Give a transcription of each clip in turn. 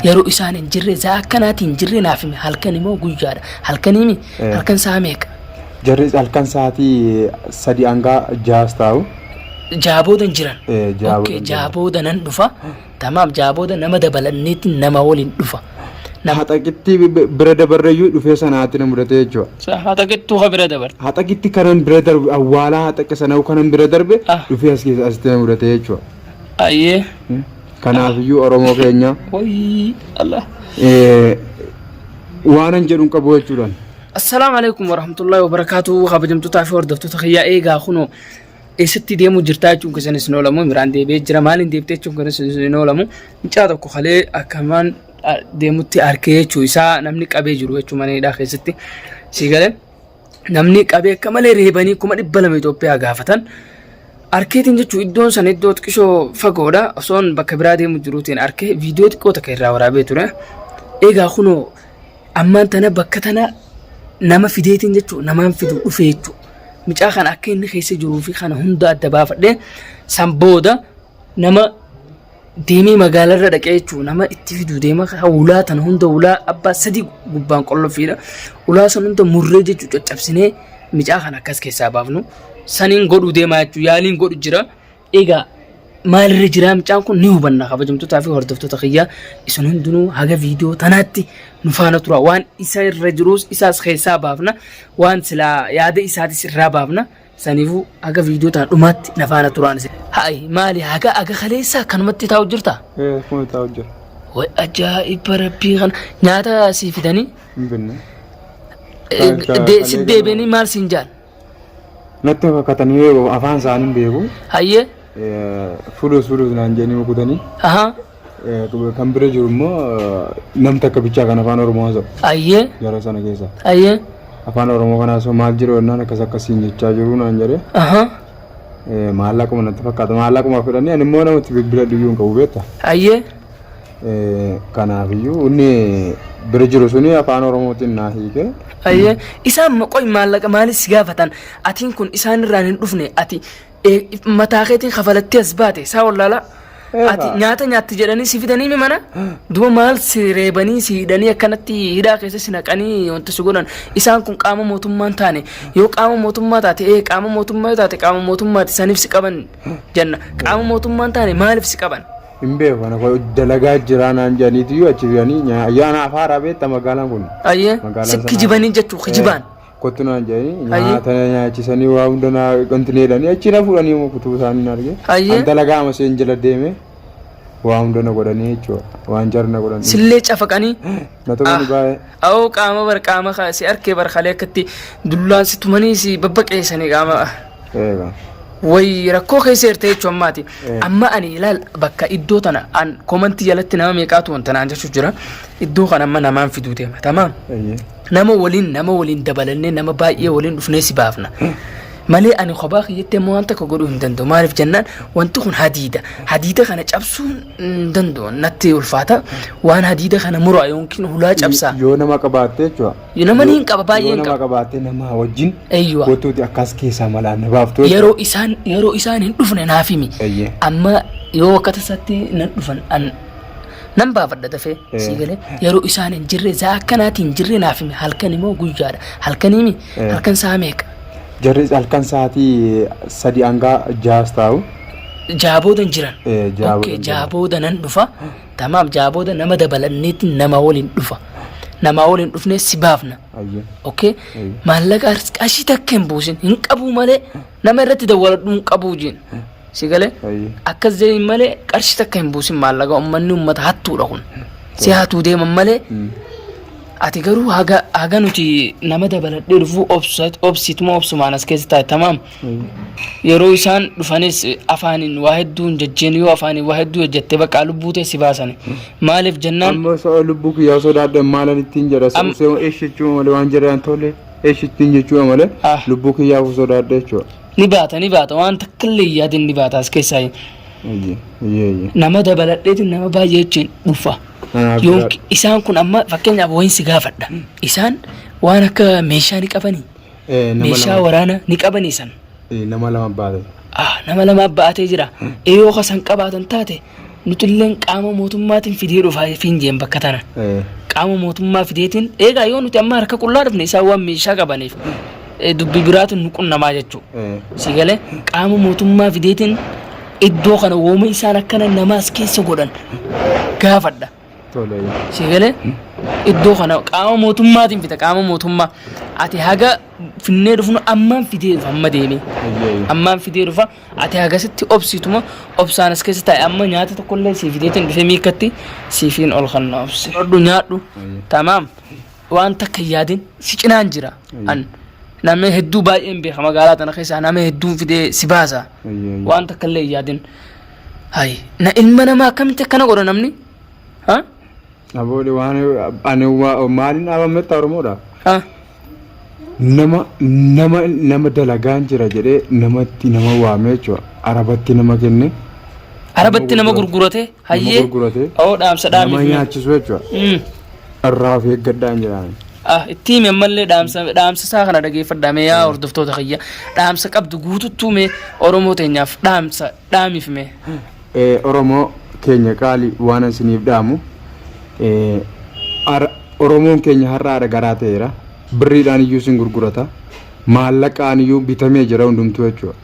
Yeroo isaan hin jirre za'a akkanaati hin jirre naaf himi. Halkan immoo guyyaadha. Halkan himi. Halkan sa'a meeqa? Jarri halkan sa'aatii 3 hanga 6 taa'u. 6 booda hin jiran. 6 Okay, booda hin 6 jiran. booda nan dhufa. Tamaam 6 booda nama dabalanneetti nama waliin dhufa. Nama Haxaqitti bira dabarreyyuu dhufee sanaatti na mudate jechuudha. Haxaqittuu ka bira dabarte. Haxaqitti kanan bira darbe awwaalaa haxaqe sana kanan bira darbe dhufee as keessa asitti na mudate jechuudha. Ayyee. Kanaafiyyuu Oromoo keenya Wayii Allah. waanan jedhu hin qabu jechuudhaan. Assalaamu alaikum warahmatullahi wabarakatuh kabajamtootaa fi hordoftoota kiyyaa eegaa kunoo eessatti deemuu jirtaa jechuun keessanis hin oolamu miraan deebi'ee jira maaliin deebitee jechuun keessanis hin oolamu mucaa tokko kalee akkamaan deemutti arkee jechuu isaa namni qabee jiru jechuu mana hidhaa keessatti sii galee namni qabee akka malee reebanii 200,000 Itoophiyaa gaafatan arkeetiin jechuun iddoon san iddoo xiqqishoo fagoodha osoon bakka biraa deemu jiruutiin arkee viidiyoo xiqqoo takka irraa waraabee ture eegaa kunoo ammaan tana bakka tana nama fideetiin jechuun namaan fidu dhufe jechuun mucaa kana akka inni keessa jiruu fi kana hunda adda baafadhee san booda nama deemee magaalarra dhaqee jechuun nama itti fiduu deema ulaa tana hunda ulaa abbaa sadii gubbaan qollofiidha ulaa san hunda murree jechuun caccabsinee micaa kana akkas keessaa baafnu saniin godhuu deemaa jechuun yaaliin godhu jira egaa maalirra jiraa micaan kun ni hubanna kabajamtootaa fi hordoftoota kiyyaa isin hundinuu haga viidiyoo tanaatti nu faana tura waan isa irra jirus isaas keessaa baafna waan silaa yaada isaatis irraa baafna Saniifuu haga viidiyoo tana dhumaatti na faana turaan isin. Hayi maali haga haga kaleessa akkanumatti taa'u jirta? Ee akkuma taa'u jira. Way ajaa'iba rabbii kana nyaata sii fidanii Hin binne. Si deebi'anii maal siin jaan? Natti fakkatanii afaan isaanii hin beeku. Hayyee. Fulus fulus naan jedhanii rukutanii. Ahaa. Kan bira jiru immoo nam takka bichaa kan afaan Oromoo haasa'u. Ayyee. Jara sana keessa. Ayyee. Afaan Oromoo kana haasa'u maal jiru jennaan akkas akkasiin jechaa jiru naan jedhe. Ahaa. Maallaquma natti fakkaata. Maallaquma fedhanii ani immoo namatti bilbila dhiyyuu hin qabu beekta. Ayyee. Kanaafiyyuu inni bira jiru suni afaan Oromootiin naa hiike. Ayyee. Isaan qoy maallaqa maaliif si gaafatan? Atiin kun isaan irraan hin dhufne ati mataa keetiin kafalattee as baate isaa wallaalaa. Ati nyaata nyaatti jedhanii si fidanii mi mana? Duba maal si reebanii si hidhanii akkanatti hidhaa keessa si naqanii wanta si godhan. Isaan kun qaama mootummaa hin taane. Yoo qaama mootummaa taate ee qaama mootummaa yoo taate qaama mootummaati saniif si qaban jenna. Qaama mootummaa hin taane maaliif si qaban? Hin beeku kana koo dalagaa jiraa naan jedhaniitu achi fidanii ayyaana afaaraa beekta magaalaan kun. Ayyee Magaalaan si sanaa- kijibanii jechuu kijibaan. Kottu naan jedhanii Hayyee. nyaata na nyaachisanii waa hunda na wanti jedhanii achi na fuudhanii immoo kutuu isaanii na arge. Hayyee. An dalagaa ama seen jala deeme waa hunda na godhanii jechuudha. Waan jar na godhanii. Sillee cafaqanii. Na tumani baay'ee. Awoo qaama bar qaama si arkee bar kalee akkatti dullaan si tumanii si babbaqeessanii qaama. Eega. Way rakkoo keessa jirta jechuun ammaati. Eh. Amma ani ilaal bakka iddoo tana an komantii jalatti nama meeqaatu wanta naan jechuuf jira. Iddoo kana amma namaan fiduu deema. Tamaam. Eeyyee. Nama waliin dabalannee nama baay'ee waliin dhufnee si baafna. Malee ani kophaa kiyyatti ammoo waan takka godhuu hin danda'u. Maaliif jennaan wanti kun hadiida. Hadiida kana cabsuu hin danda'u. Natti ulfaata. Waan hadiida kana muraa yookiin hulaa cabsaa. Yoo nama qabaatte jechuudha. Yoo nama ni hin qaba, baay'ee Yoo hin nama qaba. qabaatte nama wajjin Eeyyuwa. kottuuti akkas keessaa malaan na baaftu jechuudha. Yeroo isaan hin dhufne naaf himi. Eeyyee. Amma yoo akka tasaatti nan dhufan an nan baafadha dafee sii galee yeroo isaan hin jirre za'a akkanaatiin hin jirre naaf himi halkan immoo guyyaadha halkan himi halkan sa'a meeqa Jarri halkan sa'aatii 3 hanga 6 taa'u. 6 booda hin jiran 6 Okay, booda hin 6 jiran. booda nan dhufa tamaam 6 booda nama dabalanneetti nama waliin dhufa nama waliin dhufnee si baafna Ayyee. okay Ayyee. Maallaqa qarshii takka hin buusin hin qabuu malee nama irratti dawwaladhu hin qabuu jeen Si galee? Ayyee. Akkas jedhin malee qarshii takka hin buusin maallaqa ummanni ummata hattuudha kun. Si hatuu deeman malee ati garuu haga haga nuti nama dabaladhee dhufuu obsituma obsumaan as keessa taa'e tamaam. Yeroo isaan dhufanis afaaniin waa hedduu hin jejjeen yoo afaaniin waa hedduu jejjette bakka lubbuu tee si baasani. Maaliif jennaan Amma osoo lubbuu kiyyaa sodaadhe maalan ittiin jedha. Am- Eesh jechuudha malee waan jedhan tole eesh ittiin jechuudha malee Ah. lubbuu kiyyaaf sodaadhe jechuudha. Ni baata ni baata waan takka illee hin yaadin ni baata as keessaa. Eeyyee, eeyyee, eeyyee. Nama dabaladheetiin nama baay'ee wajjin dhufa. Kanaaf Yoo jiraadhu. isaan kun amma fakkeenyaaf wayin si gaafadha. Isaan waan akka meeshaa ni qabanii. Nama Meeshaa lama waraana ni qabanii san. Nama lama baate. Ah, nama lama ba'atee jira. Yoo kasan qabaatan taate Nutilleen qaama mootummaatiin fidee dhufa fiin jeen bakka tana. Qaama mootummaa fideetiin eegaa yoo nuti amma harka qullaa dhufne isaan waan meeshaa qabaniif dubbii biraatu nu qunnamaa jechuudha. Si galee qaama mootummaa fideetiin iddoo kana wooma isaan akkana namaas keessa godhan gaafadha. Tole. Si galee iddoo kana qaama mootummaatiin fida qaama mootummaa ati haga finnee dhufnu ammaan fidee dhufa amma deemee. Ammaan fidee dhufa. Ati hagasitti obsituma obsaan as keessa taa'e amma nyaata tokkollee sii fideetiin dhufee miikkatti siifiin ol kanna obsi. Hodhu nyaadhu. Tamaam. Waan takka hin yaadin si cinaan jira. An nama hedduu baay'een beeka magaalaa tana keessaa nama hedduun fidee si baasa. Waan takka illee hin yaadin. Hay na ilma namaa akkamitti akkana godha namni? Ha? Abooli waan ani maaliin dhaabametta Oromoodha. Ha? Nama nama nama dalagaan jira jedhee namatti nama waamee jechuudha. Arabatti nama kenne. Arabatti nama gurgurate hayyee. Nama gurgurate. Oo dhaamsa Nama dhaamiif. nyaachisu jechuudha. Irraa of eeggadhaan jedhaan. Ah, itti himi ammallee dhaamsa dhaamsa isaa kana dhageeffadhaa mee yaa hordoftoota kiyya dhaamsa qabdu guututtuu mee Oromoo teenyaaf dhaamsa dhaamiif mee. Oromoo keenya qaali waan isiniif dhaamu Oromoon keenya har'a haadha garaa ta'eera. Birriidhaan iyyuu isin gurgurata. Maallaqaan iyyuu bitamee jira hundumtuu jechuudha.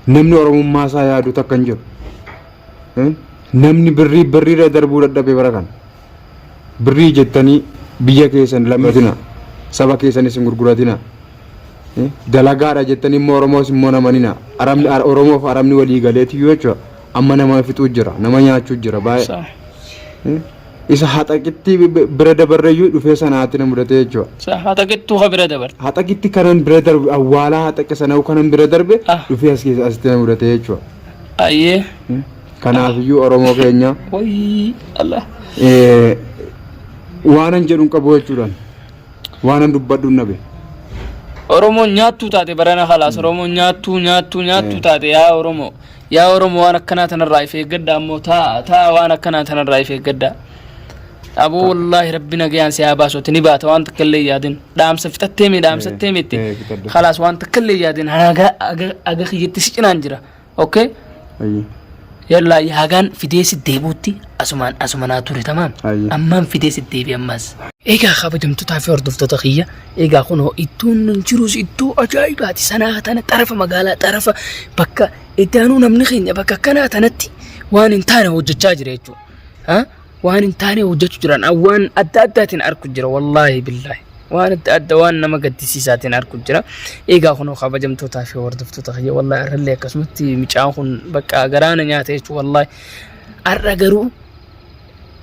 Namni Oromummaa isaa yaadu takka hin jiru. Namni birrii birriirra darbuu dadhabe bara kana. Birrii jettanii biyya keessan lammatina. Saba keessanis hin gurguratina. Dalagaadha jettanii immoo Oromoos immoo namanina. Arabni Oromoof Arabni walii galeetiyyuu jechuudha. Amma nama fixuu jira. Nama nyaachuu jira baay'ee. Isa haxaqitti bira dabarreyyuu dhufee sanaatti na mudate jechuudha. Haxaqittuu ka bira dabarte. Haxaqitti kanan bira darbe awwaalaa haxaqe sana kanan bira darbe dhufee as keessa asitti na mudate jechuudha. Ayyee. Kanaafiyyuu Oromoo keenya Wayii Allah. waanan jedhu hin qabu jechuudhaan waanan dubbadhu hin dhabe. Oromoon nyaattuu taate barana kalaas Oromoon nyaattuu nyaattuu nyaattuu taate yaa Oromoo. Yaa Oromoo waan akkanaa tanarraa if eeggadhaa ammoo taa'a taa'a waan akkanaa tanarraa if eeggadhaa. Aboo wallaahi rabbi nagayaan si haa baasu ati ni baata waan takka illee hin yaadin. Dhaamsa fixattee mi dhaamsattee miti. Eh, fixadhe. Khalaas waan takka illee hin yaadin haga haga haga kiyyatti si cinaan jira. Okay? Ayyee. Yallaa hagaan fidee si deebuutti asumaan asumanaa ture tamaam. Ayyee. Ammaan fidee si deebi ammas. Egaa kabajamtootaa fi hordoftoota kiyya egaa kunoo iddoon nun jirus iddoo ajaa'ibaati sanaa tana xarafa magaalaa xarafa bakka itti aanuu namni keenya bakka akkanaa tanatti waan hin taane hojjechaa jira jechuudha. Ha? Waan hin taane hojjechuu jiran waan adda addaatiin arku jira wallaahi billaahi. Waan adda adda waan nama gaddisiisaatiin arku jira. Egaa kunoo kabajamtootaa fi hordoftoota kiyya wallaahi har'allee akkasumatti mucaan kun bakka garaana nyaata jechuudha wallaahi. Har'a garuu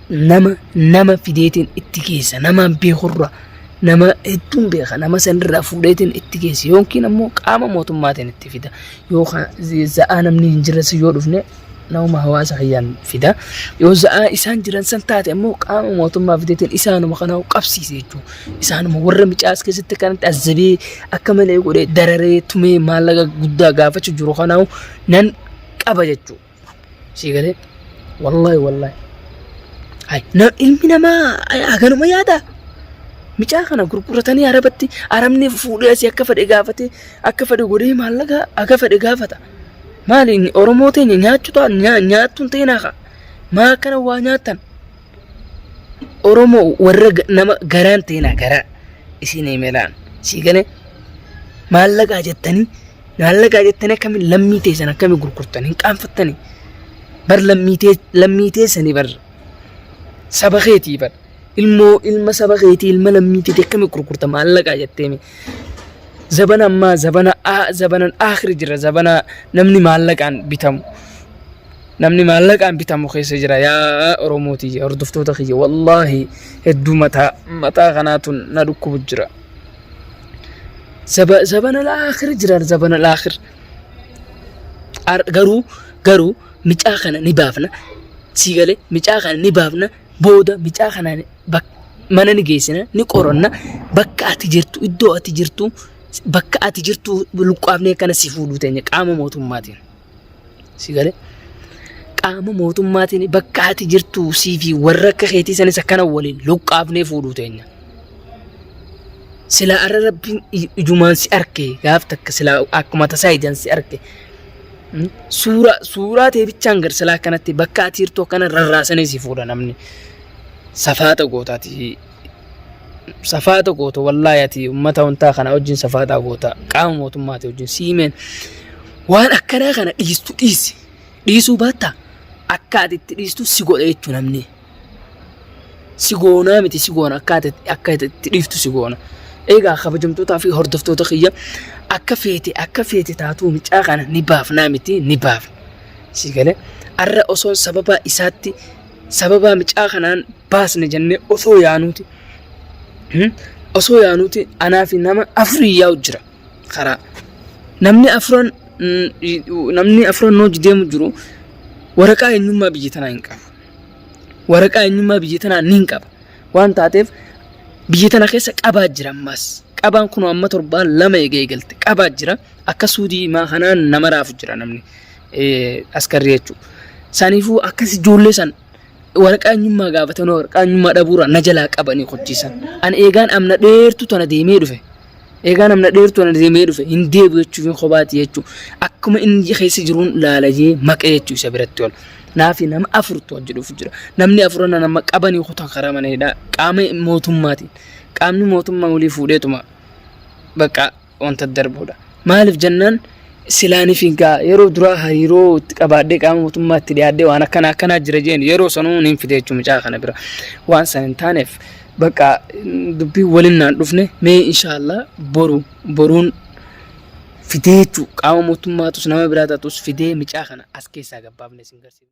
nama nama fideetiin itti geessa namaan beekurra nama hedduun beeka nama sanirraa fuudheetiin itti geessa yookiin ammoo qaama mootummaatiin itti fida yookaan za'aa namni hin jirres yoo dhufne namuma hawaasa kiyyaan fida yoo za'aa isaan jiran san taate ammoo qaama mootummaa fideetiin isaanuma kanaa qabsiise jechuudha isaanuma warra micaas keessatti kanatti azzabee akka malee godhee dararee tumee maallaqa guddaa gaafachuu jiru kanaa nan qaba jechuudha. Sii galee wallahi wallahi. Hay na ilmi namaa haganuma yaada. Micaa kana gurguratanii arabatti arabni fuudhee asii akka fedhe gaafatee akka fedhe godhee maallaqa akka fedhe gaafata. Maali inni Oromoo teenya nyaachuu ta'a nyaattuun teenaa kaa. Maa akkana waa nyaattan. Oromoo warra nama garaan teenaa garaa isin himelaan sii galee maallaqaa jettanii Maallaqaa jettanii akkamiin lammii teessan akkamiin gurgurtan hin qaanfattanii. Bar lammii tee lammii teessanii bar saba keetii bar ilmoo ilma saba keetii ilma lammii teetii akkamiin gurgurta maallaqaa jetteemi. Zabana ammaa zabana zabanan aakhiri jira zabana namni maallaqaan bitamu. Namni maallaqaan bitamu keessa jira yaa Oromootii hordoftoota kiyya wallaahi hedduu mataa mataa kanaatu na dhukkubu jira. Zabana laakhir jira zabana laakhir. Garuu garuu micaa kana ni baafna. Sii galee micaa kana ni baafna. Booda micaa kana mana ni geessina ni qoranna. Bakka ati jirtu iddoo ati jirtu bakka ati jirtu luqqaafnee kana si fuudhuu teenya qaama mootummaatiin. Si galee qaama mootummaatiin bakka ati jirtu sii fi warra akka keetii sanis akkana waliin luqqaafnee fuudhuu teenya. Silaa arra rabbiin ijumaan si arke gaaf takka silaa akkuma tasaa ijaan si arke. Suuraa suuraa tee bichaan garsilaa akkanatti bakka ati jirtu akkana rarraasanii si fuudha namni. Safaata gootaati. Safaata goota wallaahi ati uummata wantaa kana wajjin safaataa goota qaama mootummaati wajjin siimeen waan akkanaa kana dhiistu dhiisi. Dhiisuu baattaa akka ati itti dhiistu si godha jechuu namni. Si goonaa miti si goona akka ati akka ati itti dhiiftu si goona. Egaa kabajamtootaa fi hordoftoota kiyya akka feete akka feete taatuu micaa kana ni baafnaa miti ni baafna. Si galee arra osoo sababa isaatti sababa micaa kanaan baasne jennee osoo yaanuuti osoo yaanuuti anaa fi nama afurii yaa'u jira karaa. Namni afuran namni afuran noo deemu jiru waraqaa eenyummaa biyya tanaa hin qabu. Waraqaa eenyummaa biyya tanaa ni hin qaba. Waan taateef biyya tana keessa qabaa jira ammas. Qabaan kun amma torbaan lama eegee eegalte qabaa jira. Akka suudii himaa kanaan nama raafu jira namni askarri jechuudha. Saniifuu akkas ijoollee san waraqaa eenyummaa gaafatanii waraqaa eenyummaa dhabuurraa na jalaa qabanii qochiisan. Ani eegaan amna dheertuu tana deemee dhufe. Eegaa namna dheertuu ana deemee dhufe hin deebi'u jechuuf hin kophaati jechuu akkuma inni keessa jiruun laalajee maqee jechuu isa biratti ol. Naafi nama afurtu hojii dhufu jira. Namni afuran nama qabanii kutan karaa mana hidhaa qaama mootummaatiin. Qaamni mootummaa olii fuudheetuma bakka wanta darbuudha. Maaliif jennaan silaaniif egaa yeroo duraa hariiroo itti qabaadhee qaama mootummaa itti dhiyaadhee waan akkana akkanaa jira jeen yeroo sanuu niin fide jechuun mucaa kana bira waan san hin taaneef bakka dubbii waliin naan dhufne mee inshaallah boru boruun fidee jechuu qaama mootummaatus nama biraa taatus fidee mucaa kana as keessaa gabbaafne isin garsiisa.